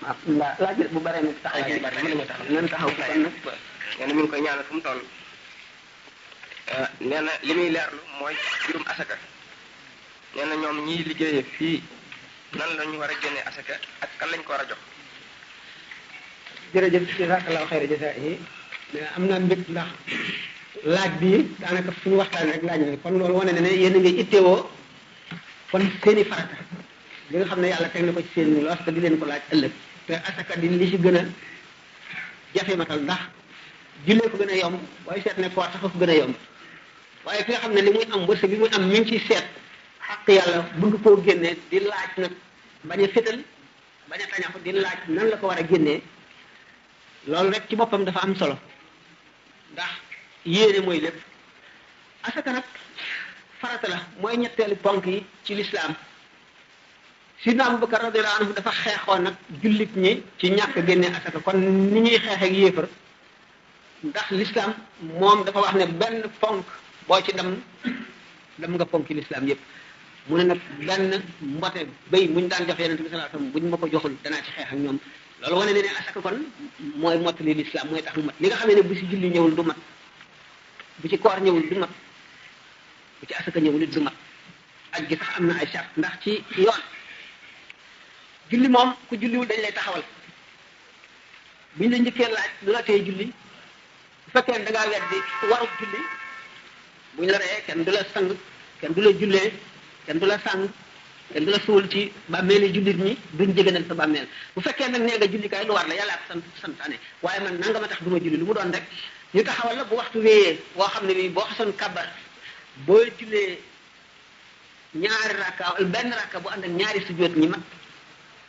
laaj bu bare nag taxawaay bi bare mën nga taxaw nan taxaw kon nag nee na mi ngi koy ñaanal fu mu toll nee na li muy leerlu mooy jurum asaka nee na ñoom ñiy liggéeye fii nan la ñu war a génne asaka ak kan lañ ko war a jox. jërëjëf jazakallahu xayra jazaa'i am na mbég ndax laaj bi daanaka suñu waxtaan rek laaj na kon loolu wane na ne yéen a ngi itteewoo kon seeni farata li nga xam ne yàlla teg na ko ci seen loos te di leen ko laaj ëllëg te asaka di li ci gën a jafe matal ndax jullee ko gën a yomb waaye seet ne koor sax ko gën a yomb waaye ki nga xam ne li muy am wërsëg bi muy am mi ngi ciy seet xaq yàlla bëgg koo génnee di laaj nag bañ a fétal bañ a tañaxu di laaj nan la ko war a génnee loolu rek ci boppam dafa am solo ndax yéene mooy lépp asaka nag farata la mooy ñetteelu ponk yi ci lislaam sidna Abubakar radiyallahu anhu dafa xeexoon nag jullit ñi ci ñàkk génne asaka kon ni ñuy xeex ak yéefar ndax lislaam moom dafa wax ne benn ponk boo ci dem nga ponk ci lislaam yépp mu ne nag benn mbote béy muñ daan jox yonent bi sallallahu alayhi wasallam buñ ma ko joxul danaa ci xeex ak ñoom loolu wane ne ne asaka kon mooy mottali lislaam mooy tax mu mat li nga xam ne bu ci julli ñëwul du mat bu ci koor ñëwul du mat bu ci asaka ñëwul it du mat aj gi sax am na ay charte ndax ci yoon julli moom ku julliwul dañ lay taxawal buñ la njëkkee laaj lu la tee julli bu fekkee da ngaa weddi warut julli buñ la reyee kenn du la sang kenn du la jullee kenn du la sang kenn du la suul ci bàmmeeli jullit ñi duñ jégganal sa bàmmeel bu fekkee nag nee nga julli kay lu war la yàlla ak santaane waaye man nanga ma tax du ma julli lu mu doon rek ñu taxawal la bu waxtu wéyee boo xam ne bi boo xasoon kabar boo jullee ñaari rakka wala benn rakka bu ànd ak ñaari sujjóot ñi mat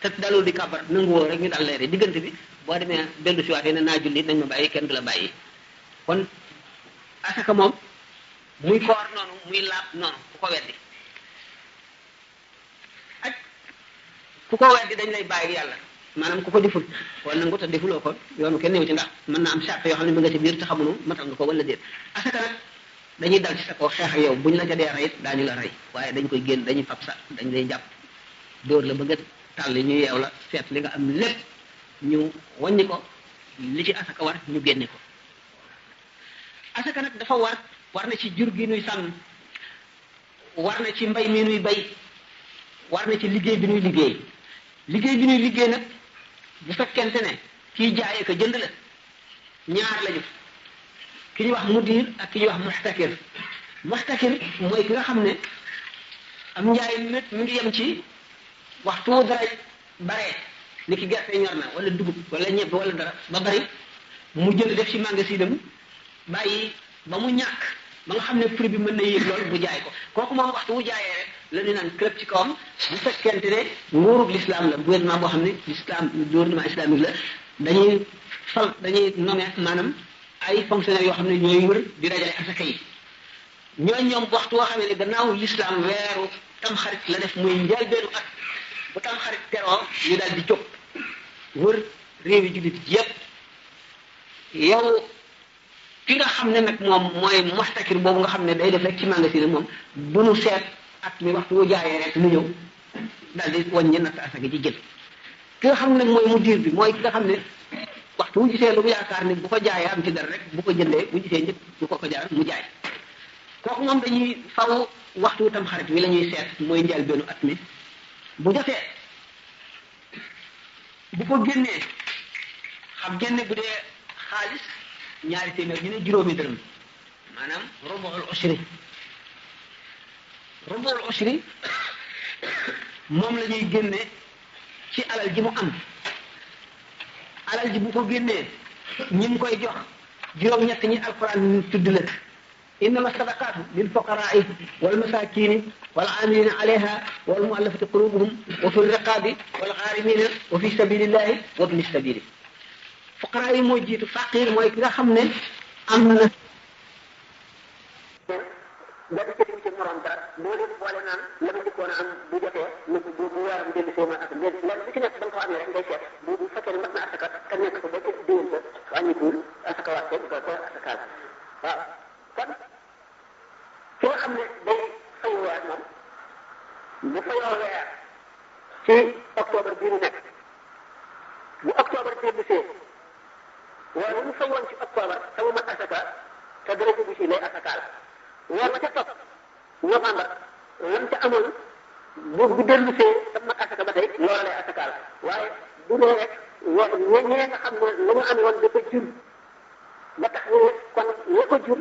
te dalul di kabar nanguwoo rek ñu dal leere diggante bi boo demee dellu si waatee ne naa julli nañ ma bàyyi kenn du la bàyyi kon asaka moom muy koor noonu muy laab noonu ku ko weddi ak ku ko weddi dañ lay bàyyi yàlla maanaam ku ko deful wala nangu te defuloo ko yoonu kenn néew ci ndax mën na am charte yoo xam ne mu nga ci biir te xamuñu matal nga ko wala déet asaka nag dañuy dal ci sa kaw xeex ak yow buñ la ca dee rey it daañu la rey waaye dañ koy génn dañuy fab sa dañ lay jàpp dóor la bëgg a tàll ñu yeew la seet li nga am lépp ñu wàññi ko li ci asaka war ñu génne ko asaka nag dafa war na ci jur gi nuy sàmm war na ci mbay mi nuy bay war na ci liggéey bi nuy liggéey nag bu fekkente ne kii jaayee ko jënd la ñaar lañu ki ñuy wax mudir ak ki ñuy wax muxtakir mooy ki nga xam ne am njaay nit mi ngi yem ci waxtu dara bare ni ki gerte ñor na wala dugub wala ñebe wala dara ba bari mu jënd def ci magasinam bàyyi ba mu ñàkk ba nga xam ne prix bi mën na yéeg loolu bu jaay ko kooku moom waxtu wu jaayee rek la ñu naan club ci kawam bu fekkente ne nguurug l'islam la gouvernement boo xam ne gouvernement islamique la dañuy nommer maanaam ay fonctionnaires yoo xam ne ñooy wër di dajale asaka yi ñoom waxtu woo xam ne gannaaw l'islam weeru tamxarit la def muy njëlbeenu at bu tamxarit teroo ñu daal di jóg wër réewi jullit yépp yow ki nga xam ne nag moom mooy muxtakir boobu nga xam ne day def rek ci magasin moom du nu seet at mi waxtu wu jaayee rek mu ñëw daal di wàññi natt asaka ji jël ki nga xam ne nag mooy mudir bi mooy ki nga xam ne waxtu wu gisee lu mu yaakaar ni bu ko jaayee am ci dara rek bu ko jëndee bu gisee njëkk bu ko jaar mu jaay kooku moom dañuy faw waxtu tam xarit wi la ñuy seet mooy njëlbeenu at mi bu jotee bu ko génnee xam génne bu dee xaalis ñaari téeméer ñu ne juróomi dërëm maanaam rubuul ushri moom la ñuy génne ci alal ji mu am alal ji bu ko génnee ñi ngi koy jox juróom-ñett ñi alquran tudd la innama sadaqatu lil fuqaraai wal masakini wal amilina alayha wal muallafati qulubuhum wa fi riqabi wal gharimina wa fi sabilillahi wa ibni sabili fuqara yi mooy jiitu faqir mooy ki nga xam ne am na nga di ci ci morom dara moo leen boole naan la ma dikkoon a am bu jotee bu weeram dellu see ma ak léegi lenn li ci nekk da nga ko amee rek ngay seet bu fekkee ne mat na asaka ka nekk ko ba ca déwén sa wàññituwul asaka waat ko asakaal waaw kon ki nga xam ne day fayuwaat moom bu fayoo weer ci octobre bii ñu nekk bu octobre dellusee weer wu ñu fay woon ci octobre te mu mat asaka te dara jógu si lay asakaal weer ma ca topp novembre lam ca amoon bu dellusee te mat asaka ba tey loola lay asakaal waaye du dee rek ñee nga xam ne la ñu am woon dafa jur ba tax ñu kon la ko jur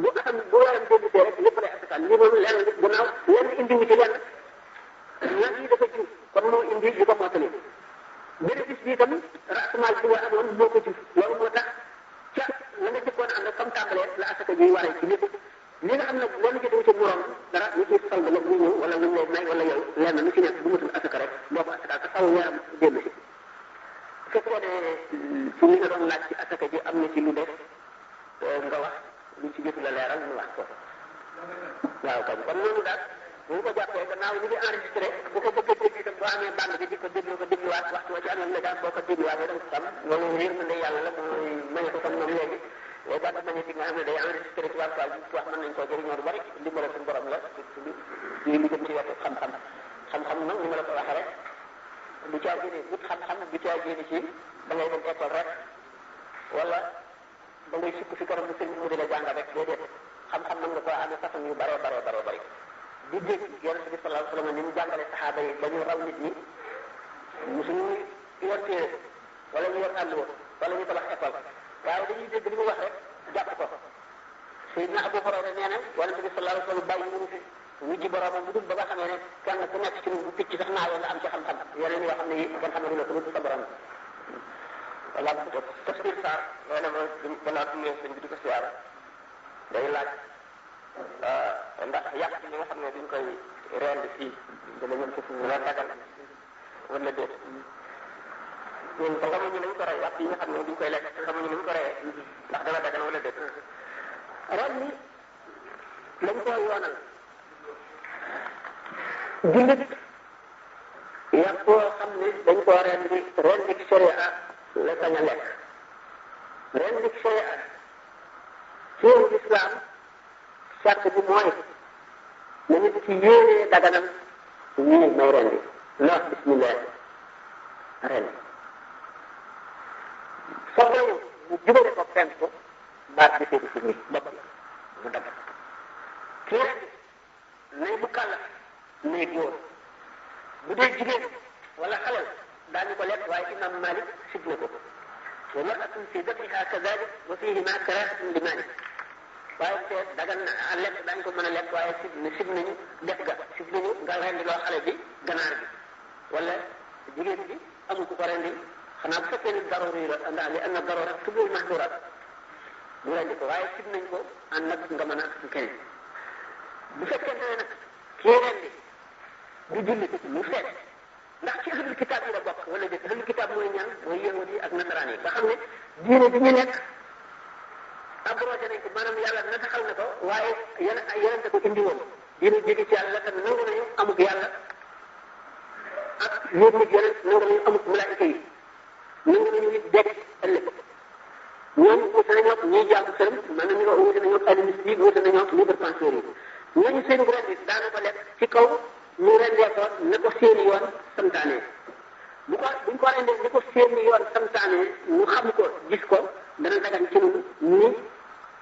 bu xam bu waram dellusee rek lépp lay asakaal lii moom lenn gannaaw lenn indi wu ci lenn lan yi dafa jur kon moo indi li ko mottali bénéfice bi itam rasumaal bi nga amoon moo ko jur loolu moo tax ca la nga jëkkoon ànd comme tàmbalee la asaka ji waree ci lépp li nga xam ne lenn jëtewu ci morom dara ñu ciy solde la bu ñëw wala luñ lay may wala yow lenn lu ci nekk bu matul asaka rek boo ko asakaal te faw weeram dellu si bu fekkee ne ci li nga doon laaj ci asaka ji am na ci lu def nga wax lu ci jotu la leeral ñu wax ko waaw kañ kon loolu daal bu ñu ko jàppee gannaaw ñu ngi enregistré bu ko bëgg a dégg itam boo amee bande bi di ko déglu ko dégluwaat waxtu wa ci anam la daal boo ko dégluwaatee da nga ko xam loolu yërmande yàlla la mooy mañe ko comme moom léegi les bandes magnétiques nga xam ne day enregistré ci wàllu wax mën nañ koo jëriñoo lu bari ndimbal suñu borom la li lu jëm ci wetu xam-xam xam-xam nag ni ma la ko waxee rek du caa génne wut xam-xam du caa génne ci da ngay dem école rek wala da ngay sukk fi kanam sëñ mu di la jàngal rek déedéet xam-xam mën nga koo amee façon yu bare bari di dégg yonente bi sallallahu alayhi wa sallam ni mu jàngale saxaaba yi dañu raw nit ñi musuñu yor téere wala ñu yor àll wala ñu tabax école waaye dañuy dégg li mu wax rek jàpp ko Seydina Abu Hurayra nee na yonente bi sallallahu alayhi wa sallam bàyyi mënu fi ñu ji boroomam bu dul ba nga xamee ne kenn ku nekk ci ñun bu picc sax naawee nga am ci xam-xam yeneen yoo xam ne yi kenn xam ne la ko sa borom wala tafsir Sarr nee na ma gannaaw du leen sëñ bi di ko siyaara day laaj ndax yàq li nga xam ne duñ koy rend fii dana ñëw ci suñu la dagal wala déet ñun ba xamuñu nañ ko rey yàq yi nga xam ne duñ koy lekk xamuñu nañ ko reyee ndax dana dagal wala déet ren ni lañ ko yoonal jullit yàpp boo xam ne dañ koo rendi ci sharia la sañ a lekk rendi ci sharia ci islam sart bi mooy na nit ci yéenee daganam ñii may rendi la wax bismillah rendi soxlawu mu jubale ko fenn ko baat bi seeti si nii bopp la mu dagg kii rendi nay bu kàllaf nay góor bu dee jigéen wala xalal daañu ko lekk waaye imam Malik sib na ko wa mar'atun fi dabiha kadalik wa fihi ma karahatun li Malik waaye te dagan na lekk daañu ko mën a lekk waaye sib nañu def ga sib nañu nga rendi loo xale bi ganaar bi wala jigéen bi amul ku ko rendi xanaa bu fekkee ni daruri la ndax li am na darura tubul mahdurat mu rendi ko waaye sib nañ ko ànd nag nga mën a kenn bu fekkente ne nag kii rendi du jullit mu seet ndax ci ahlul kitaab yi la bokk wala déet ahlul kitaab mooy ñan mooy yahud yi ak nasaraan yi nga xam ne diine bi ñu nekk abrogé nañ ko maanaam yàlla nasaxal na ko waaye yeneen ko indi woon diine jóge ci yàlla te nangu nañu amuk yàlla ak yéen nit yeneen nangu nañu amuk malaayika yi nangu nañu nit dekk ëllëg ñooñu wuute nañoo ñuy jaamu sërëm maanaam ñu ko wuute nañoo animiste yi wuute nañoo libre penseur yi ñooñu seen rendi daana ko lekk ci kaw ñu rendee ko ne ko seeni yoon santaane buñ ko rendee ne ko seeni yoon santaane ñu xam ko gis ko dana dagan ci ñun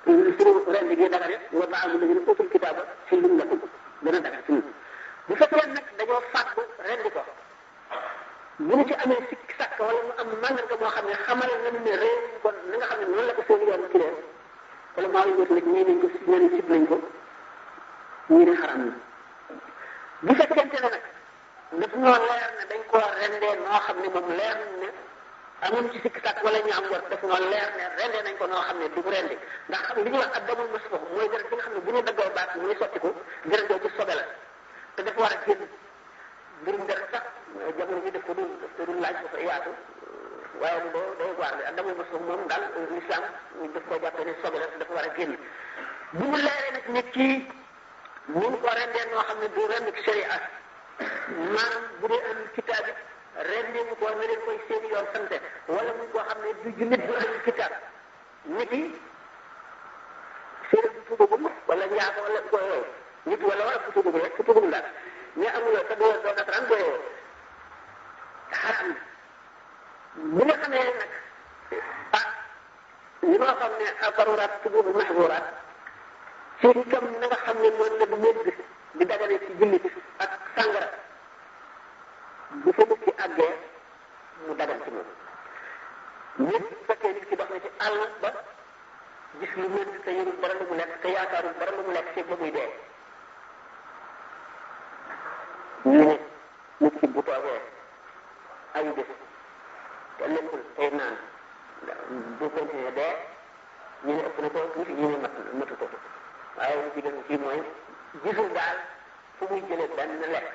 ni suñu rendi gi dagane wa ba'amu lañu utul kitaaba fi lum lakum dana dagan ci ñun bu fekkee nag dañoo fàggu rendi ko bu ñu ci amee sikk sàkk wala mu am màndarga moo xam ne xamal nañu ne réew kon na nga xam ne noonu la ko seeni yoon ci leen wala maa ngi wut nag ñii nañ ko ñeneen sib nañ ko ñii ne xaram na bu fekkente ne nag daf ñoo leer ne dañ koo rendee noo xam ne moom leer ne amuñ ci sikk sàkk wala ñu am war daf ñoo leer ne rendee nañ ko noo xam ne du rendi ndax xam li ñuy wax ak damul masfuux mooy deret bi nga xam ne bu ñu daggoo baat muy sotti ko deret doo ci sobe la te dafa war a génn mbirum deret sax jamono bi daf ko dul laaj dafa yaatu waaye lu day waar bi ak damul masfuux moom daal l'islam daf koo jàppee ne sobe la te dafa war a génn bu ñu leeree nag nit kii ñu ko rendee noo xam ne du rend sharia maanaam bu dee am kitaab bi rendee ñu ko ne leen koy seeni yoon sante wala mu koo xam ne du jullit bu am kitaab nit yi séeréer bu tuubagul wala njaago wala ko yooyu nit wala bu tuubagul rek ku tuubagul daal ñu amuloo te doo nasaraan doo xaram bu nga xamee nag li ma xam ne daruraat tububu mahzuraat ci kam na nga xam ne moom la médd di dagane ci jullit ak sàngara bu fa nit ki àggee mu dagan ci moom nit bu fekkee nit ki dox na ci àll ba gis lu médd te yorul dara lu mu lekk te yaakaarul dara lu mu lekk ci ba muy dee ñu ne nit ki bu toogee ayu bés te lekkul tey naan bu continuer dee ñu ne ëpp na ko tuuti ñu ne matu ko waaye li ci gën ci mooy gisul daal fu muy jëlee benn lekk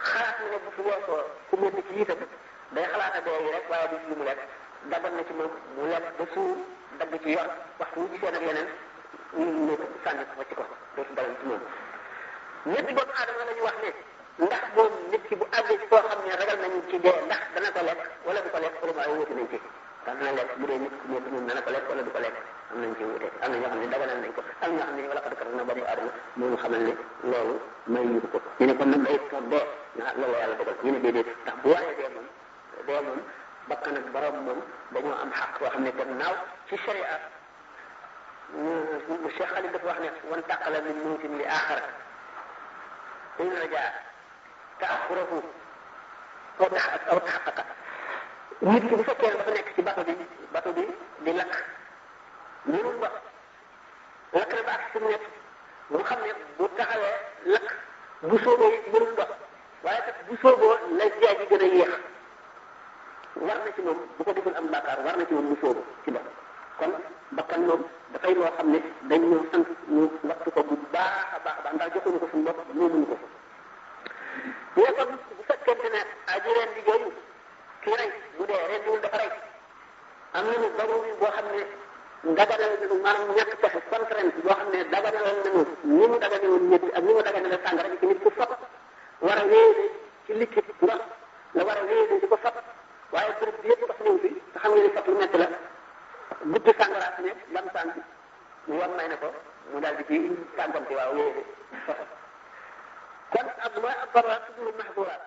xalaat na ne bu fi weesoo ku métti ci itam day xalaat a dee yi rek waaye du lu mu lekk dagal na ci moom mu lekk ba suur dagg ci yor waxtu mu gisee nag yeneen ñu nekk sànni ko ci ko dootu dagal ci moom ñetti doomu aadama la ñu wax ne ndax moom nit ki bu àggee ci koo xam ne ragal nañu ci dee ndax dana ko lekk wala du ko lekk wala ay wuti nañ ci dana lekk bu dee nit ku métti moom dana ko lekk wala du ko lekk am nañ ci wute am na ñoo xam ne daganal nañ ko am ñoo xam ne wala xadakar na bani aadama moom xamal ne loolu may ñu ko ñu ne kon nag day toog dee loolu la yàlla dogal ñu ne déedéet ndax bu waree dee moom bakkan ak borom moom dañoo am xaq boo xam ne gannaaw ci sharia Cheikh Khalid dafa wax ne wan tàqala min mawtin li axara in rajaa taaxurahu aw taxaqaqa nit ki bu fekkee dafa nekk ci bato bi di lakk mënul ndox lakk na ba ak si nekk mu xam ne bu taxawee lakk bu sooboo it mënul ndox waaye kat bu sooboo la jaay ji gën a yéex war na ci moom bu ko deful am bàkkaar war na ci moom mu soobu ci dox kon bakkan moom dafay loo xam ne dañ ñoo sant ñu wattu ko bu baax a baax ndax joxuñu ko suñu bopp moomuñu ko mais kon bu fekkente ne aji ren di jooju ki rey bu dee ren diwul dafa rey am nañu daruri boo xam ne daganal nañu maanaam ñàkk pexe contrainte boo xam ne daganal nañu ni mu dagane woon ñett ak ni mu dagane sàngara ci nit ku fab war a wéyale ci liquide ndox la war a wéyale di ko fab waaye bërëb bi yëpp ndox ñëw fi te xam nga ni fab lu métti la guddi sàngara ne lam sànq mu war may na ko mu daal di ci tàngamte waaw wéyale kon ak mooy ak barra tuddul mahdurat